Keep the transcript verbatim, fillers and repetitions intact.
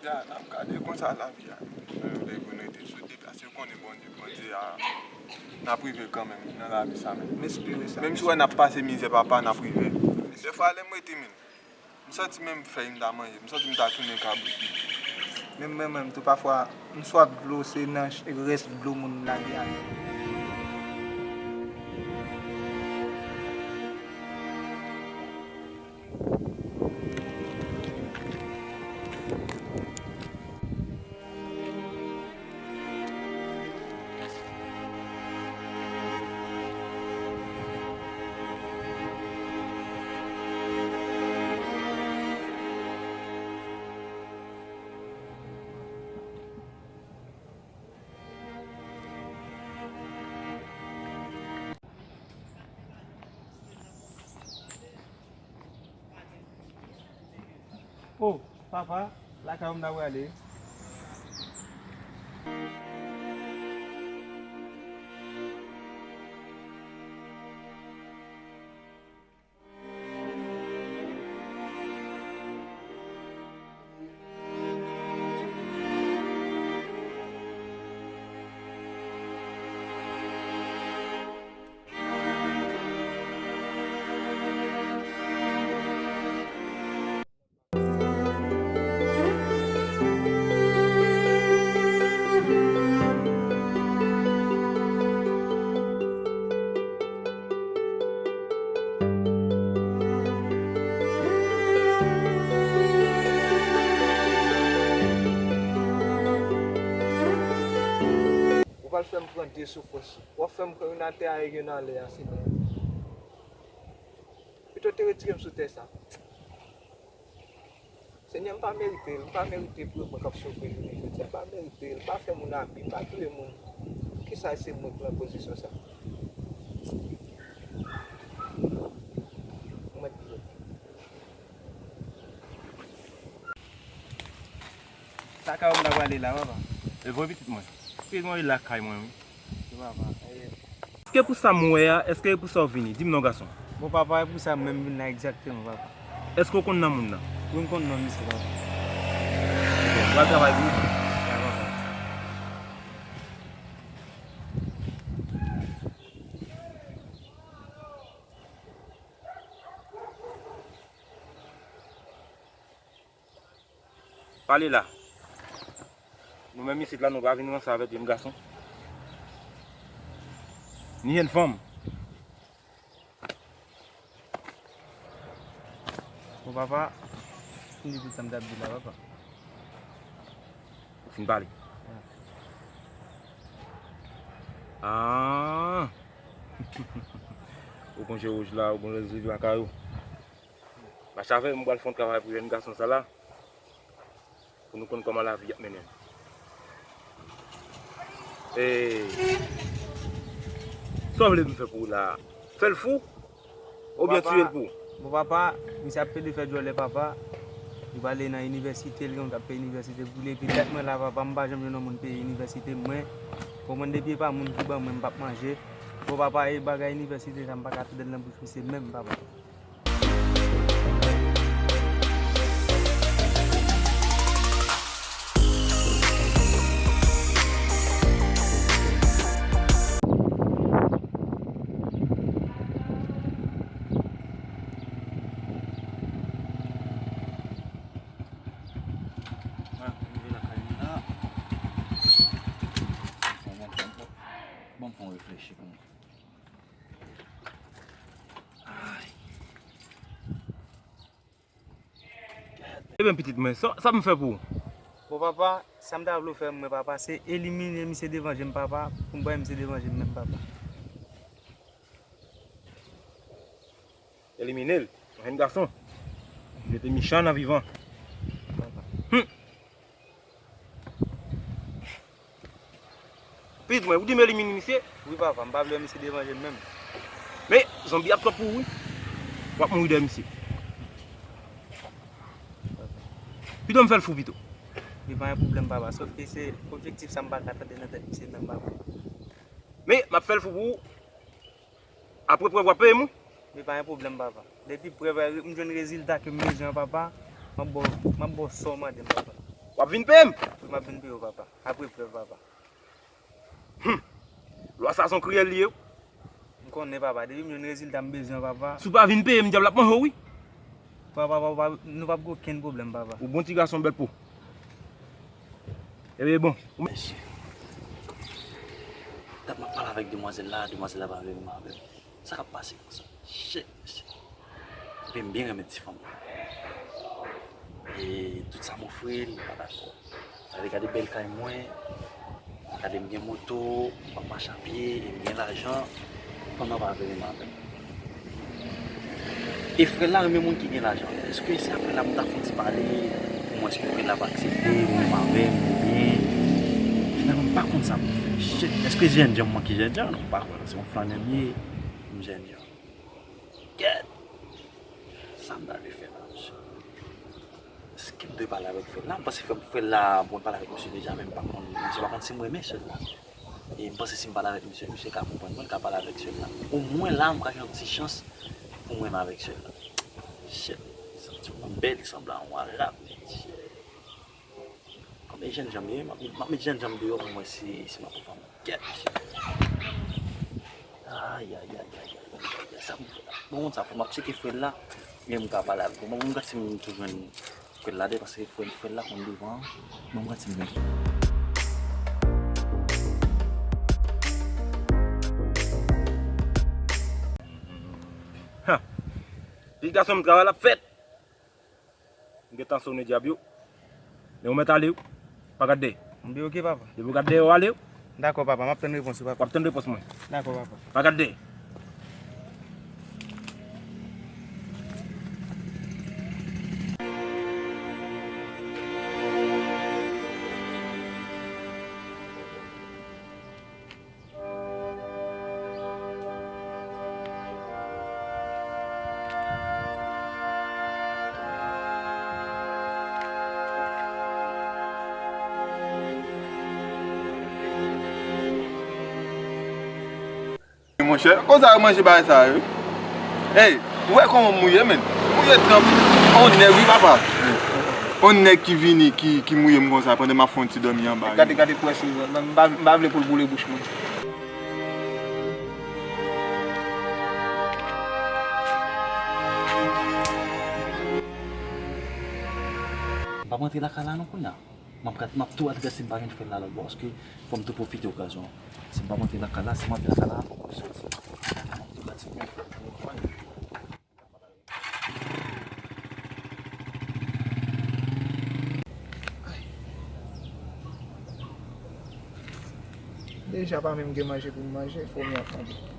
N ap gade konsa lavi a. Menm lè pou nou te sou deplase, ou konnen Bondye, Bondye a, n ap rive kanmenm nan lavi sa menm. M espere sa. Menm si w wè n ap pase mizè, papa, n ap rive. Dèfwa, lè m rete menm, m santi menm fèy m ta manje, m santi m ta tounen kabrit. Menm mwen menm tou, pafwa, m swaf dlo, se nan ch-, rès dlo moun m lage a. Oh, papa, lakay ou m ta prale. Ou pral fè m pran de soufrans. W ap fè m pran youn atè a e youn anlè a, Senyè. Pito te retire m sou tè sa. Senyè, m pa merite l, m pa merite pou yo mwen k ap sove jounen jodi a, m pa merite l, m pa fè moun abi, m pa touye moun. Poukisa se mwen ki nan pozisyon sa? Mwen di. Lakay ou m ta prale la, papa. E vre pitit mwen. Pitit mwen, e lakay mwen, wi. Wi, papa. E, èske pou sa m wè a, èske e pou sa w vini? Di m non, gason. Bon, papa, e pou sa m menm vin la egzakteman, papa. Èske w konn non moun nan? Wi, m konn non misye, papa. Ebyen, m pral travay pou ou. Ya, papa. Pale la. Nou menm isit la, nou pa vin ranse avèk jenn gason. Ni jenn fanm. Bon, papa, fin di tout sa m t ap di la, papa. Ou fin pale? Wi. Ah! Ou gon je wouj la, ou gon je wouj lakay ou. Mache avè m, m pral fè yon travay pou jèn gason sa la, pou nou konn kòman lavi ap mennen l. E, sa w vle m fè pou ou la? Fè l fou? Oubyen tiye l pou ou? Bon, papa, misye ap plede fè djòlè, papa. Li prale nan inivèsite, li gen moun k ap peye inivèsite pou li, epi tèt mwen la, papa, m pa janm jwenn yon moun peye inivèsite mwen. Konprann, depi e pa moun ki ban mwen, m p ap manje. Bon, papa, e bagay inivèsite sa, m pa ka tande l nan bouch misye menm, papa. Bon, bon, bon, bon, bon, reflechi pou mwen. Ay. Ebyen, pitit mwen, sa, sa m fè pou ou? Bon, papa, sa m ta vle w fè mwen, papa, se elimine misye devan je m, papa, pou m pa wè misye devan je m menm, papa. Elimine l, yon jèn gason. Mete mechan nan vivan. Papa. Hum. Pitit mwen, ou di m elimine misye? Wi, papa, m pa vle wè misye devan je m menm. Men, zonbi ap twòp pou ou, wi. W ap mouri dèyè misye. Pito m fè l fou pito. Li pa gen pwoblèm, papa. Sòf ke se objektif sa m pa ka tande nan tèt misye menm, papa. Men, m ap fè l fou pou ou. Apre prèv w ap peye m, wi. Li pa gen pwoblèm, papa. Depi prèv la, m jwenn rezilta ke m bezwen an, papa, m ap ba w, m ap ba w sa w mande m, papa. W ap vin peye m? Wi, m ap vin peye w, papa. Apre prèv, papa. Lwa sa se yon kriyèl li ye wi. M konnen, papa. Depi m jwenn rezilta m bezwen, papa. Si w pa vin peye m, dyab la ap manje w wi. Papa, papa, nou p ap gen okenn pwoblèm, papa. Ou bon ti gason, bèl po. Ebyen, bon. Mesye. Dat m ap pale avèk demwazèl la, demwazèl la pa vle menm avè m. Sa k ap pase konsa? Shit, mesye. Epi m byen renmen ti fanm. E tout sa m ofri l, li pa dakò. Sa vle gade bèl kay mwen, gade m gen moto, m ap mache a pye, e m gen lajan, fanm nan pa vle menm avè m. E frè l la renmen moun ki gen lajan. Èske se a frè l la pou m ta fè yon ti pale pou m wè èske frè l la va aksepte ou menm avè m oubyen finalman m pa konn sa pou m fè. Shit, èske jènjan m manke jènjan? Non, m pa kwè non, se yon flannè m ye, m jènjan. Kèt! Sa m ta dwe fè la, mesye? Èske m dwe pale avèk frè l la? M panse frè, frè l la, bon, m pale avèk misye deja, men m pa konn, misye pa konn si m renmen sè l la. E m panse si m pale avèk misye, misye ka konprann mwen, l ka pale avèk sè l la. Omwen la, m ka jwenn yon ti chans pou m renmen avèk sè l la. Shit, li santi yon bèl, li sanble a yon Arab, men shit. Konbyen jènjan m ye? M ap, m ap met jènjan m deyò pou m wè si, si m ap pran fanm. Kèt, mesye. Ay, ay, ay, ay, ay, ay, ay, sa pou m fè la. Bon, sa fò m ap tcheke frè l la, men m ka pale avè l. Bon, m gad si m tou jwenn frè l la de, paske frè, frè l la konn devan. Bon, m gad si m jwenn. Ha! Pitit gason m, travay la ap fèt. M gentan sonnen dyab yo. Men ou mèt ale wi. Pa gad dèyè. M di oke, papa. Depi ou gad dèyè, ou ale wi. Dakò, papa. M ap tann repons ou, papa. W ap tann repons mwen. Dakò, papa. Pa gad dèyè. Monchè, konsa yo manje bagay sa yo. Ey, ou wè kòman m mouye, menn? Mouye tranp. On nèg, wi, papa. On nèg ki vini, ki, ki mouye m konsa pandan m ap fè yon ti dòmi anba. Gade, gade pwès li, m pa, m pa vle pou l boule bouch mwen. M p ap rantre lakay la non kounye a. M ap gad, m ap tou al gad si m pa jwenn frè l la lòtbò, paske fò m tou pwofite okazyon an. Si m pa rantre lakay la, si m rantre lakay la, fò m soti. M ap tou gad si m jwenn frè l la lòtbò. Deja pa menm gen manje pou m manje, fò m ap tann.